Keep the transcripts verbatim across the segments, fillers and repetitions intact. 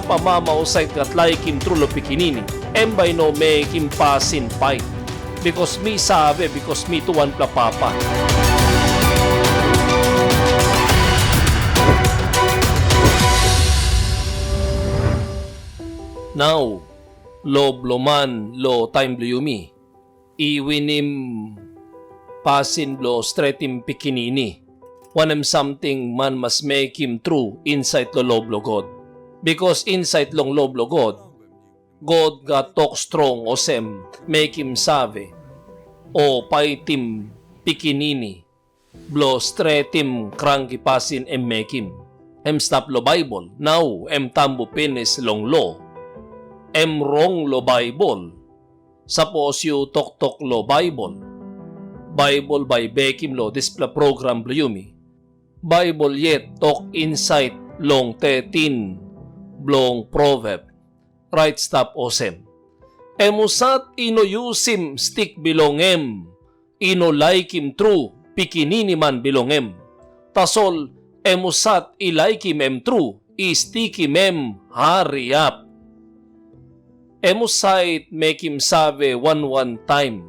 Pamama husat gat laikim tru long pikinini, em bai i no mekim pasin pait. Bikas mi save, bikas mi tu wanpela papa. Nau, lo bilong man lo taim bilong yumi i winim pasin bilong stretim pikinini. Wanem samting man mas mekim tru insait long lo bilong God? Bikas insait long lo bilong God, God gat tok strong olsem mekim save o paitim pikinini bilong stretim kranki pasin em mekim. Em stap long Baibel, nau em tambu pinis long lo. Em rong long Baibel. Sapos yu toktok long Baibel, Baibel bai i bekim long dispela program bilong yumi. Baibel yet tok insait long tetin bilong Proveb, rait stap olsem, em husat i no yusim stik bilong em i no laikim tru pikinini man bilong em. Tasol em husat i laikim em tru, i stikim em hariap. Em husat mekim save wan wan taim,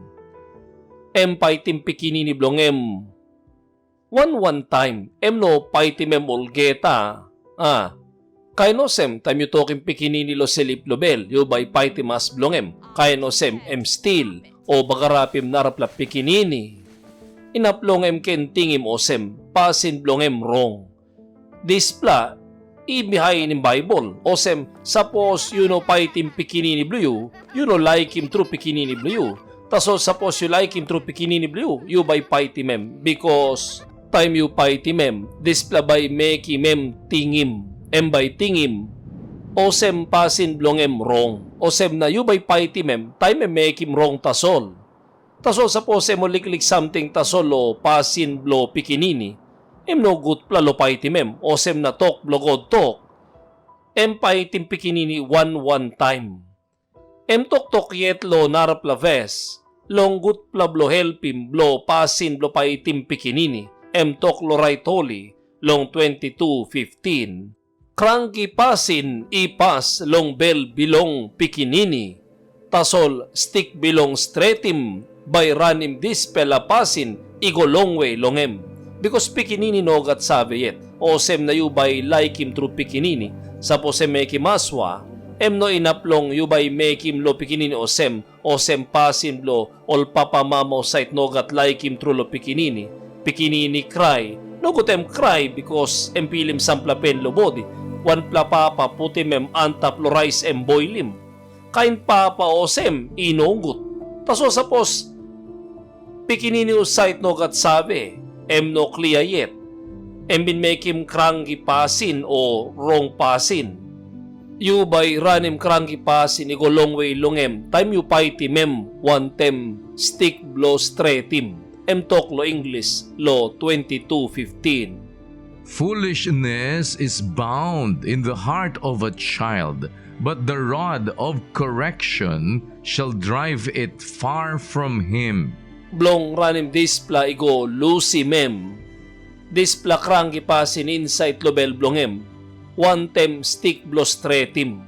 em paitim pikinini bilong em wan wan taim, em no paitim em olgeta. A, kain olsem, taim yu tokim pikinini long slip long bel, yu bai paitim as bilong em, kain olsem, em stil, o bagarapim narapela pikinini. Inap long em ken tingim olsem, pasin bilong em rong. Dispela i bihainim Baibel, olsem, sapos yu no paitim pikinini bilong yu, yu no laikim tru pikinini bilong yu. Tasol sapos yu laikim tru pikinini bilong yu, yu bai paitim em, bikas taim yu paitim em, dispela bai mekim em tingim, em bai tingim, olsem pasin bilong em rong, olsem na yu bai paitim em, taim em mekim rong tasol. Tasol sapos em ol liklik samting tasol long pasin bilong pikinini, em no gutpela long paitim em, olsem na tok bilong God tok, em paitim pikinini wan wan taim. Em toktok yet long narapela ves, long gutpela bilong helpim bilong pasin bilong paitim pikinini, em tok long rait holi, long twenty two fifteen. Kranki pasin i pas long bel bilong pikinini, tasol stik bilong stretim bai ranim dispela pasin i go longwe long em. Bikas pikinini no gat save yet, olsem na yu bai laikim tru pikinini, sapos em mekim asua, em no inap long yu bai mekim long pikinini olsem, olsem pasin bilong ol papamama husat no gat laikim tru long pikinini. Pikinini krai, nogut em krai bikas em pilim sampela pen long bodi. Wanpela papa putim em antap long rais em boilim. Kain papa olsem i nogut. Tasol sapos pikinini husat no gat save, em no klia yet, em bin mekim kranki pasin o rong pasin, yu bai ranim kranki pasin i go longwe long em taim yu paitim em wantaim stik bilong stretim, em tok long Inglis long twenty two fifteen. Foolishness is bound in the heart of a child, but the rod of correction shall drive it far from him. Bilong ranim dispela i go lusim em, dispela kranki pasin insait long bel bilong em, wantaim stik bilong stretim.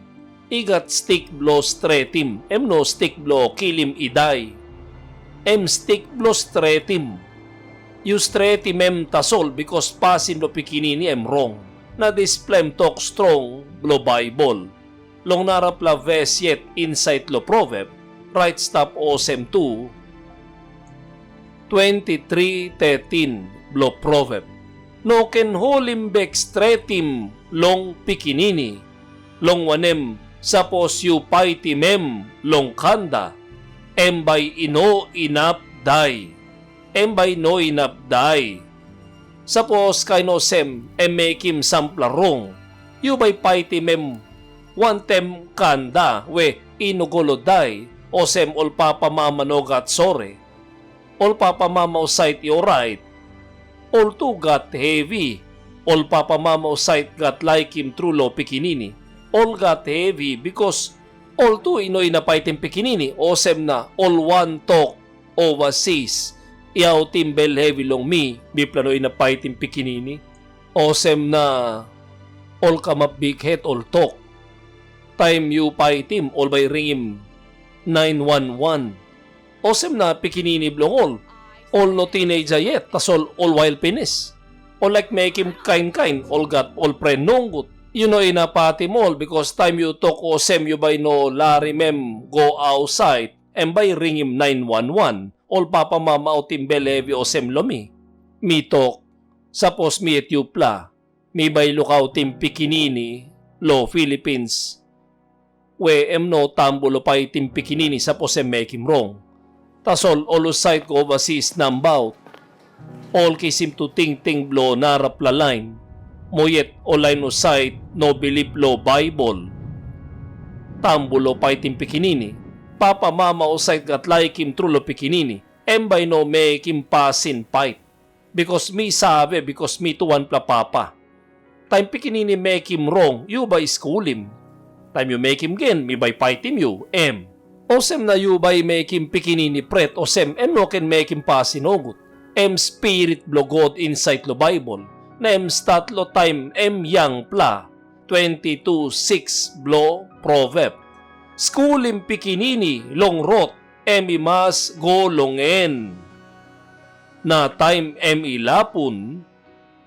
I gat stik bilong stretim, em no stik bilong kilim i dai. Em stik bilong stretim. Yu stretim em tasol, bikas pasin bilong pikinini em rong. Na dispela em tok strong bilong Baibel. Long narapela ves yet insait long Proveb, rait stap olsem tu, twenty three thirteen bilong Proveb, no ken holim bek stretim long pikinini, long wanem, sapos yu paitim em long kanda, em bai i no inap dai. Em bai i no inap dai. Sapos kain olsem em mekim sampela rong, yu bai paitim em wantaim kanda we i no go long dai, olsem ol papamama no gat sori. Ol papamama husat i orait, ol tu gat hevi. Ol papamama husat gat laikim tru long pikinini, ol gat hevi, bikas ol tu i no inap paitim pikinini, olsem na ol wantok ovasis i autim bel hevi long mi, mipela no inap paitim pikinini. Olsem na ol kamap bikhet ol tok, Taim yu paitim, ol bai ringim nain wan wan. Olsem na pikinini bilong ol, ol no tineja yet, tasol ol wail pinis. Ol laik mekim kain kain, ol gat ol pren nogut. Yu no inap patim ol, bikos taim yu tok olsem yu bai no larim em go ausait, em bai ringim nain wan wan. Ol papa mama autim bel hevi olsem long mi. Mi tok, sapos mi yet yupela, mi bai lukautim pikinini long Filipins, we em no tambu long paitim pikinini sapos em mekim rong. Tasol ol husat go ovasis nabaut, ol kisim tu tingting bilong narapela lain, mo yet ol lain husat no bilip long Baibel, tambu long paitim pikinini. Papa mama husat gat laikim tru long pikinini, em bai no mekim pasin pait. Bikos mi save, bikos mi tu wanpela papa. Taim pikinini mekim rong, yu bai skulim. Taim yu mekim gen, mi bai paitim yu, em. Olsem na yu bai mekim pikinini pret, olsem em no ken mekim pasin nogut. Em Spirit bilong God insait long Baibel, na em stat long taim em yangpela, twenti tu sikis bilong Proveb. Skulim pikinini long rot, em i mas go long en. Na taim em i lapun,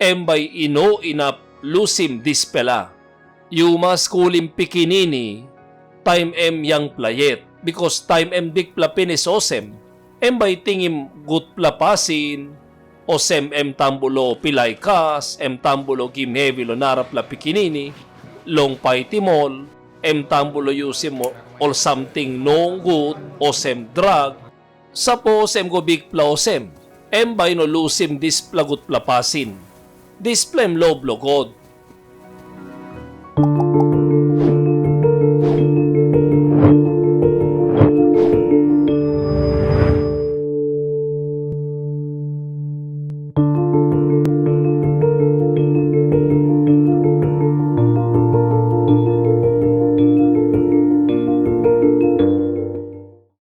em bai i no inap lusim dispela. Yu mas skulim pikinini taim em yangpela yet, bikos taim em bikpela pinis olsem, em bai i tingim gutpela pasin, olsem em tambu long pilai kas, em tambu long gim hevi long narapela pikinini, long paitim ol, em tambu long yusim ol samting nogut, olsem drak, Sapos em go bikpela olsem, em bai i no lusim dispela gutpela pasin. Dispela em lo bilong God,